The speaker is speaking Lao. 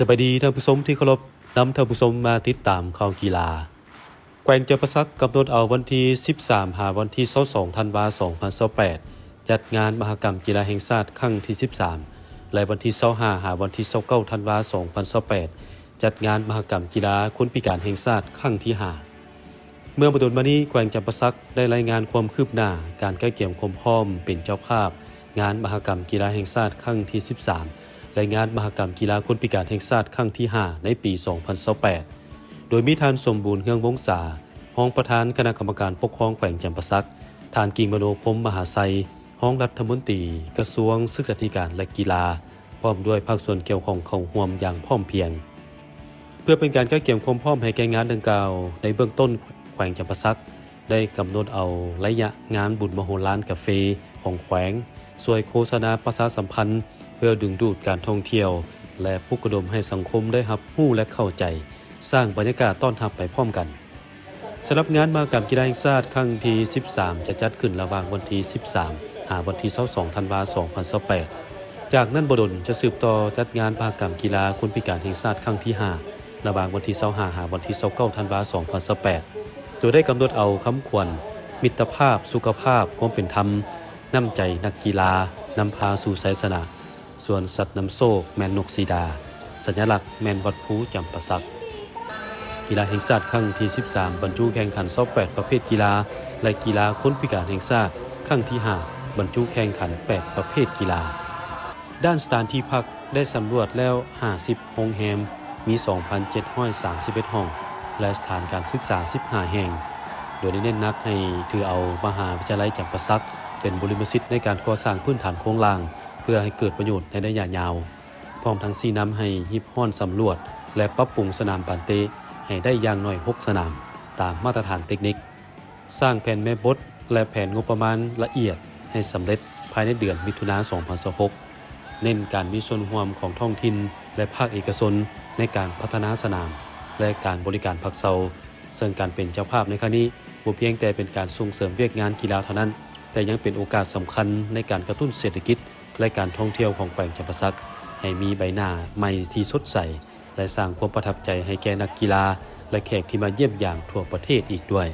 ສະບາຍດີທ່ານຜູ້ຊົມທີ່ເຄົາລົບ, ນຳທ່ານຜູ້ຊົມມາຕິດຕາມຂ່າວກິລາ. ແຂວງຈຳປາສັກກຳນົດເອົາວັນທີສິບສາມ ຫາວັນທີຊາວສອງ ທັນວາ ສອງພັນຊາວແປດ ຈັດງານມະຫະກຳກິລາແຫ່ງຊາດຄັ້ງທີສິບສາມ ແລະ ວັນທີຊາວຫ້າ ຫາວັນທີຊາວເກົ້າ ທັນວາ ສອງພັນຊາວແປດ ຈັດງານມະຫະກຳກິລາຄົນພິການແຫ່ງຊາດຄັ້ງທີຫ້າ. ເມື່ອບໍ່ດົນມານີ້ ແຂວງຈຳປາສັກໄດ້ລາຍງານຄວາມຄືບໜ້າການກະກຽມຄວາມພ້ອມເປັນເຈົ້າພາບງານມະຫະກຳກິລາແຫ່ງຊາດຄັ້ງທີສິບສາມ ແລະ ງານມະຫະກຳກິລາຄົນພິການແຫ່ງຊາດຄັ້ງທີຫ້າ ໃນປີສອງພັນຊາວແປດ ໂດຍມີທ່ານ ສົມບູນ ເຮືອງວົງສາ ຮອງປະທານຄະນະກຳມະການປົກຄອງແຂວງຈຳປາສັກ, ທ່ານ ກິງມະໂນ ພົມມະຫາໄຊ ຮອງລັດຖະມົນຕີກະຊວງສຶກສາທິການ ແລະ ກິລາ ພ້ອມດ້ວຍພາກສ່ວນກ່ຽວຂ້ອງເຂົ້າຮ່ວມຢ່າງພ້ອມພຽງ. ເພື່ອເປັນການກະກຽມຄວາມພ້ອມໃຫ້ແກ່ງານດັ່ງກ່າວ, ໃນເບື້ອງຕົ້ນແຂວງຈຳປາສັກໄດ້ກຳນົດເອົາໄລຍະງານບຸນມະໂຫລານກາເຟຂອງແຂວງ ຊ່ວຍໂຄສະນາປະຊາສຳພັນ ເພື່ອດຶງດູດການທ່ອງທ່ຽວ ແລະ ປຸກກະດົມໃຫ້ສັງຄົມໄດ້ຮັບຮູ້ ແລະ ເຂົ້າໃຈ, ສ້າງບັນຍາກາດຕ້ອນຮັບໄປພ້ອມກັນ. ສຳລັບງານມະຫະກຳກິລາແຫ່ງຊາດຄັ້ງທີສິບສາມ ຈະຈັດຂຶ້ນລະຫວ່າງວັນທີສິບສາມ ຫາວັນທີຊາວສອງ ທັນວາ ສອງພັນຊາວແປດ. ຈາກນັ້ນບໍ່ດົນຈະສືບຕໍ່ຈັດງານມະຫະກຳກິລາຄົນພິການແຫ່ງຊາດຄັ້ງທີຫ້າ ລະຫວ່າງວັນທີຊາວຫ້າ ຫາວັນທີຊາວເກົ້າ ທັນວາ ສອງພັນຊາວແປດ ໂດຍໄດ້ກຳນົດເອົາຄຳຂວັນ ມິດຕະພາບ, ສຸຂະພາບ, ຄວາມເປັນທຳ, ນ້ຳໃຈນັກກິລາ ນຳພາສູ່ໄຊຊະນະ. ສ່ວນສັດນຳໂຊກແມ່ນນົກສີດາ, ສັນຍະລັກແມ່ນວັດພູຈຳປາສັກ. ກິລາແຫ່ງຊາດຄັ້ງທີສິບສາມ ບັນຈຸແຂ່ງຂັນຊາວແປດປະເພດກິລາ ແລະ ກິລາຄົນພິການແຫ່ງຊາດຄັ້ງທີຫ້າ ບັນຈຸແຂ່ງຂັນແປດປະເພດກິລາ. ດ້ານສະຖານທີ່ພັກໄດ້ສຳຫຼວດແລ້ວຫ້າສິບໂຮງແຮມ, ມີສອງພັນເຈັດຮ້ອຍສາມສິບເອັດຫ້ອງ ແລະ ສະຖານການສຶກສາສິບຫ້າແຫ່ງ, ໂດຍໄດ້ເນັ້ນໜັກໃຫ້ຖືເອົາມະຫາວິທະຍາໄລຈຳປາສັກເປັນບຸລິມະສິດໃນການກໍ່ສ້າງພື້ນຖານໂຄງລ່າງ ເພື່ອໃຫ້ເກີດປະໂຫຍດໃນໄລຍະຍາວ, ພ້ອມທັງຊີ້ນຳໃຫ້ຮີບຮ້ອນສຳຫຼວດ ແລະ ປັບປຸງສະໜາມບານເຕະໃຫ້ໄດ້ຢ່າງໜ້ອຍຫົກສະໜາມ ຕາມມາດຕະຖານເຕັກນິກ, ສ້າງແຜນແມ່ບົດ ແລະ ແຜນງົບປະມານລະອຽດໃຫ້ສຳເລັດພາຍໃນເດືອນມິຖຸນາ ສອງພັນຊາວຫົກ, ເນັ້ນການມີສ່ວນຮ່ວມຂອງທ້ອງຖິ່ນ ແລະ ພາກເອກະຊົນໃນການພັດທະນາສະໜາມ ແລະ ການບໍລິການພັກເຊົາ. ເຊິ່ງການເປັນເຈົ້າພາບໃນຄັ້ງນີ້ ບໍ່ພຽງແຕ່ເປັນການສົ່ງເສີມວຽກງານກິລາເທົ່ານັ້ນ, ແຕ່ຍັງເປັນໂອກາດສຳຄັນໃນການກະຕຸ້ນເສດຖະກິດ ແລະ ການທ່ອງທ່ຽວຂອງແຂວງຈຳປາສັກ ໃຫ້ມີໃບໜ້າໃໝ່ທີ່ສົດໃສ ແລະ ສ້າງຄວາມປະທັບໃຈໃຫ້ແກ່ນັກກິລາ ແລະ ແຂກທີ່ມາຢ້ຽມຢາມທົ່ວປະເທດອີກດ້ວຍ.